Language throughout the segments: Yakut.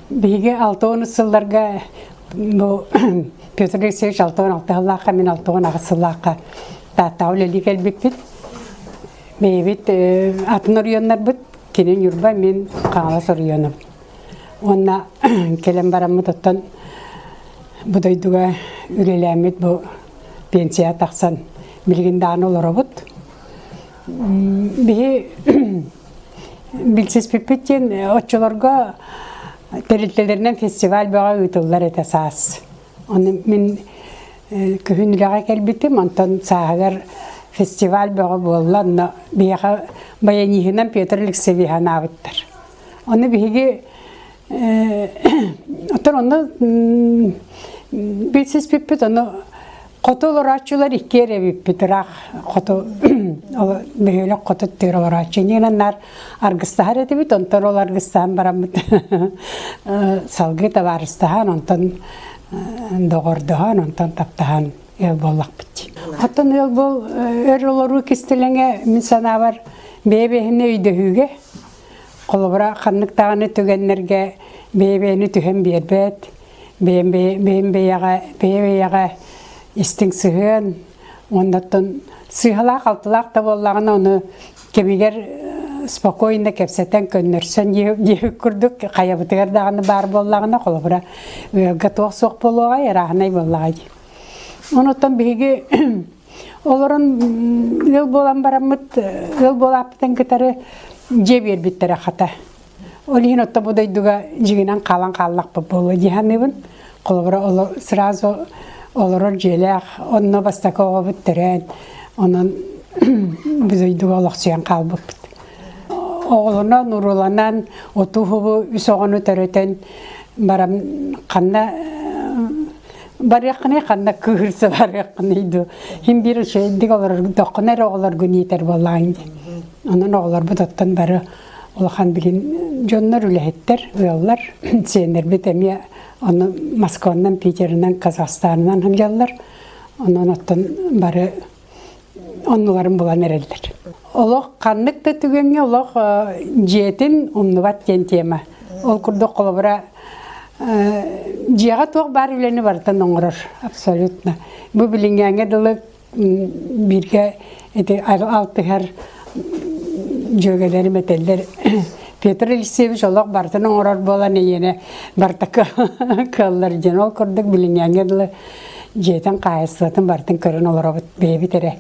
Биһиги 60 сылларга бу Петр Алексеевич 66 сыллаахха, мин 68 сыллаахха Тааттаҕа үлэлии кэлбиппит. Бэйэбит атын оройуоннарбыт, кини Ньурба, мин Хаҥалас оройуонум. Уонна кэлэн бараммыт оттон бу дойдуга үлэлээммит бу пенсия тахсан билигин даҕаны олоробут. Биһи билсиспиппит диэн оччолорго тэрилтэлэринэн фестиваль бөҕө ыытыллар этэ саас. Ону мин күһүн үлэҕэ кэлбитим, онтон сааһыгар фестиваль бөҕө буолла, онно биһиэхэ баяниһынан Петр Алексеевич анаабыттар. Ону биһиги оттон онно билсиспиппит, ону хоту олорооччулар икки эрэ эбиппит, ыраах хоту бөһүөлэк хоту тыыр олорооччу. Иннинэн наар аргыстаһар этибит, онтон ол аргыстаһан бараммыт салгыы табаарыстаһан, онтон доҕордоһон, онтон таптаһан ыал буоллахпыт дии. Оттон ыал буол өр олоруу кистэлэҥэ мин санаабар бэйэ-бэйэни өйдөһүүгэ, холобура ханнык даҕаны түгэннэргэ бэйэ-бэйэни түһэн биэрбэт, бэйэм бэйэҕэ бэйэ-бэйэҕэ истиҥ сыһыан уонна оттон сыыһалаах-халтылаах да буоллаҕына ону кэмигэр спокойно кэпсэтэн көннөрсөн диэбит курдук хайабытыгар даҕаны баар буоллаҕына холобура ыалга туох суох буолуоҕай ырааһынай буоллаҕай дии. Онуттан биһиги олорон ыал буолан бараммыт ыал буолааппытын кытары дьиэ биэрбиттэрэ хата. Ол иһин отто бу дойдуга дьиҥинэн хаалан хааллахпыт буолуо дии саныыбын. Холобура, сразу олорор дьиэлээх, онно бастакы оҕобут төрөөн, онон бу дойдуга олохсуйан хаалбыппыт. Оҕолонон, урууланан, оту-уһубу үс оҕону төрөтөн баран ханна барыаххыный, ханна кыыһырса барыаххыный дуу. Хин биир үчүгэйдик олорордоххуна эрэ оҕолоргун иитэр буоллаҕыҥ дии. Онон оҕолорбут оттон бары улахан билин дьоннор үлэһиттэр, ыаллар, сиэннэрбит эмиэ ону Москванан, Питерынан, Казахстанынан сылдьаллар. Онон оттон бары оннуларын булан эрэллэр. Олох ханнык да түгэҥҥэ олох дьиэтин умнубат диэн тема. Ол курдук холобура дьиэҕэ туох баар үлэни барытын оҥорор абсолютно. Бу билиҥҥээҥҥэ дылы бииргэ ити алтыһар дьүөгэлэрим этэллэр Петр Алексеевич олох барытын оҥорор буолан эйиэнэ барыта кыаллар диэн ол курдук билиҥҥээҥҥэ дылы дьиэтин хаһаайыстыбатын барытын көрөн олоробут бэйэбит эрэ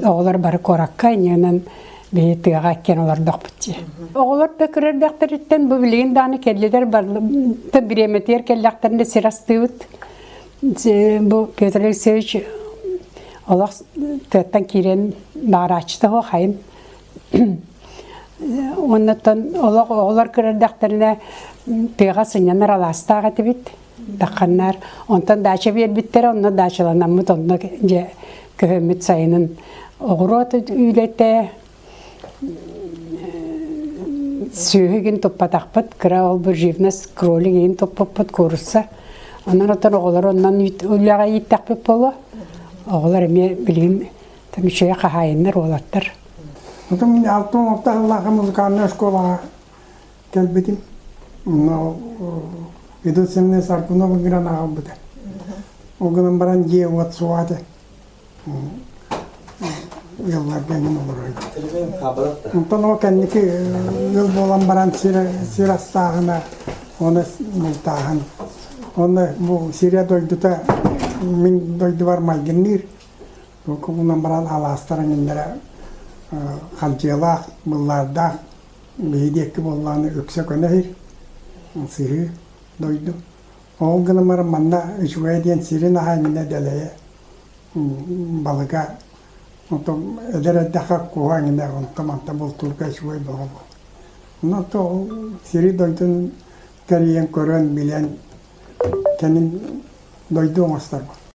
оҕолор бары куоракка инньэнэн биһи тыаҕа иккиэн олордохпут дии. Оҕолор да көрөрдөхтөрүттэн бу билигин даҕаны кэллилэр барыта бириэмэтигэр кэллэхтэринэ сир астыыбыт. Бу Петр Алексеевич олох тыаттан киирэн баарааччыта суох хайын. Оннуттан олох оҕолор көрөрдөхтөрүнэ тыаҕа сынньанар алаастаах этибит. Дахханнар онтон даача биэрбиттэрэ, онно даачаланаммыт, онно дьэ көһөммүт сайынын оҕуруот үлэтэ, сүөһү гин туппатахпыт, кыра ол бу живность кролик иин туппуппут куурусса. Онон отон оҕолор оннон үлэҕэ ииттэхпит буолуо. Оҕолор эмиэ билигин үчүгэй хаһаайыннар уолаттар. Отон мин 66 сыллаахха музыкальнай оскуолаҕа кэлбитим. Онно ведущий Саргунов ыҥыран аҕалбыта. Ол гынан баран дьиэ-уот суоҕа этэ. Ыалларга эҥин олорор Онтон ол кэнники ыал буолан баран сир, сир астааһына, оны бултааһын. Онно бу сирэ дойдута мин дойдубар майгынныыр. Кубунан баран алаастар эҥиннэрэ хантыйалаах, быллаардаах биһи диэки буоллаҕына үксэ көнө иһир, сыһыы дойду. Ол гынан баран манна үчүгэй диэн сирин аһа иннинэ дэлэйэ балыга онтон эдэр эрдэххэ куһа эҥинэ онтон мантан бултуурга үчүгэй бөҕө буолар. Онон ол сири дойдун кэрийэн көрөн билэн кэнин дойду оҥосторбут.